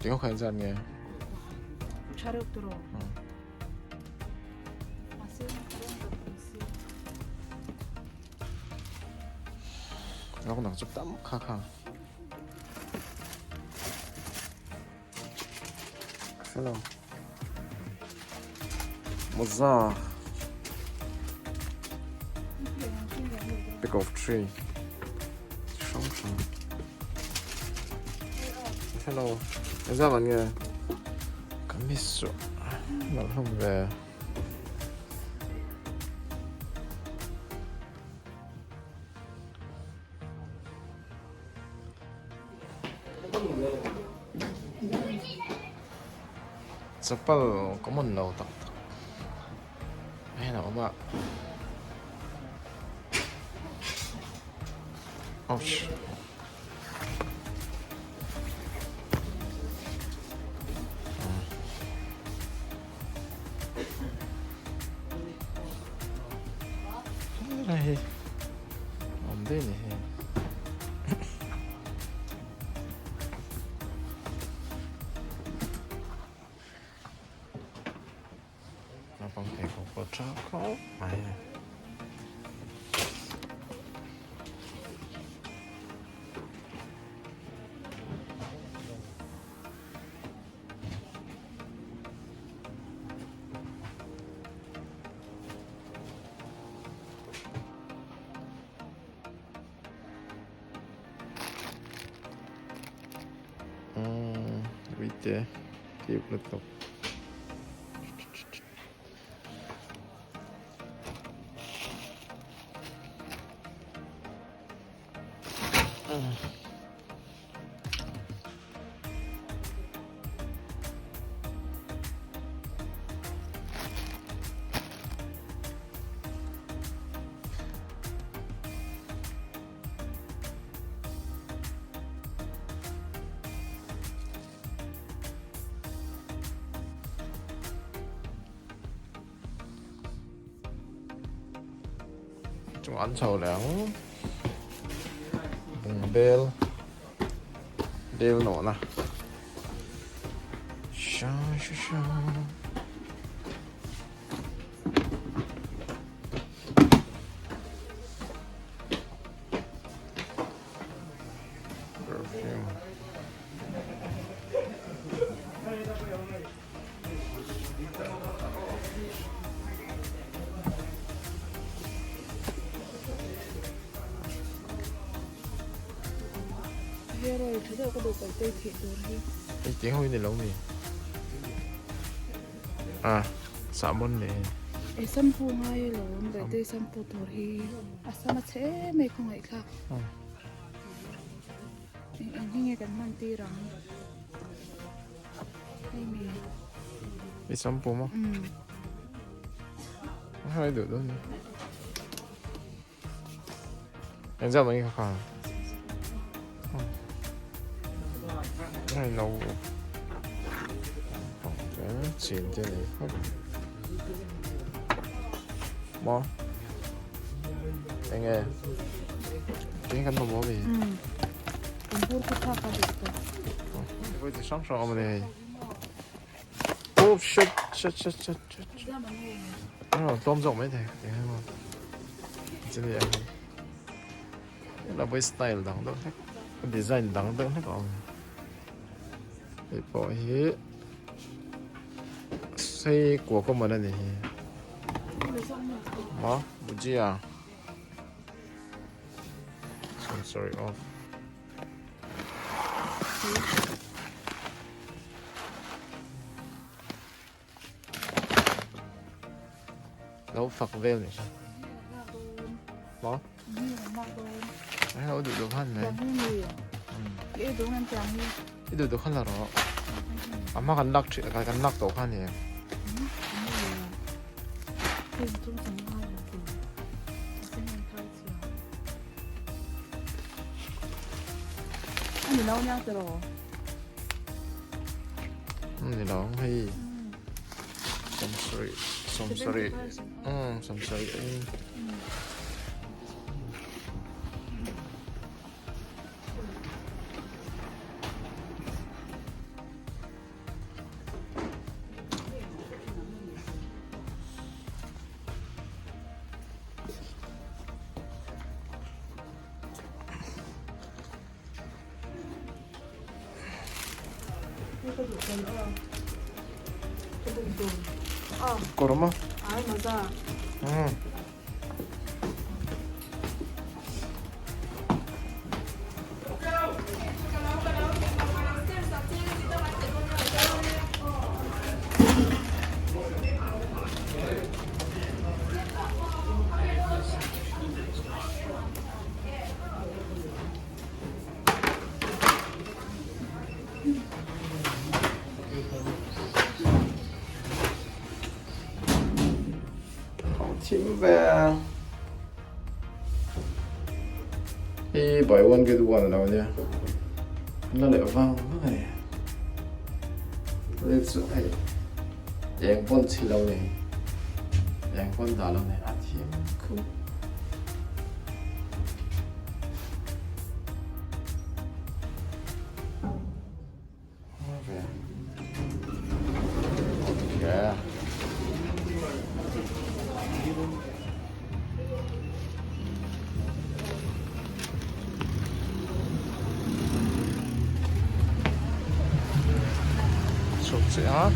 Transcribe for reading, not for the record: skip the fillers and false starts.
Tingo kha zan nge. Tha reuh tiraw? Rawng dang chu tam kha kha. Hello. Mawza. Pick of tree. Hrang hrang. Hello. Engzah man nge? Ka miss chu. Nalh hlawm ve. Chapal common lo tak tak hian a awm a ouch helai hi awm daih a ni hei. Naupang pheikhawk pawh tha khawp mai a. Umm uite cute lutuk. Chung an chho leh ang bungbel bel nawhna hrang hrang. Perfume. Hair oil tha deuh ka duh palh te thih tur hi. Ei teng ho in ni lo mi. A sahbawn leh. Ei shampoo ngai alawm Bawihtei shampoo tur hi a sam a chhe em mai khawngaih thlak. Eng eng hi nge kan hman tir ang hei mi. I shampoo maw? Umm. Hai duh dawn ni. Engzah mai kha kha. Ai lo. Chin te nei khawp. Maw? Enge? Enge kan mamawh mi? Kan bur khu thak a duh tawh. Voi chi hrang hrang awm a ni hei. Oh shit shit shit shit shit. Tlawm zawk mai thei eng emaw chumi ang hi la vawi style dang deuh hlek design dang deuh hlek a awm hei pawh hi sei kua common a ni hi maw bhujia sorry off. Lo fak vel ni kha. Maw? Ai lo duh duh khan mai. I duh duh khan la rawh. A hma kan lak thin kan lak tawh kha ni. Ani lo nia tiraw? Ni lo hei sawmsarih sawmsarih umm sawmsarih in Kawr maw? Umm. Thim ve hi buy one get one lo nia la leh vang vang a ni lift chu hei eng pawn chhi lo ni eng pawn dah lo ni a thim khup. Chhuk chiah a.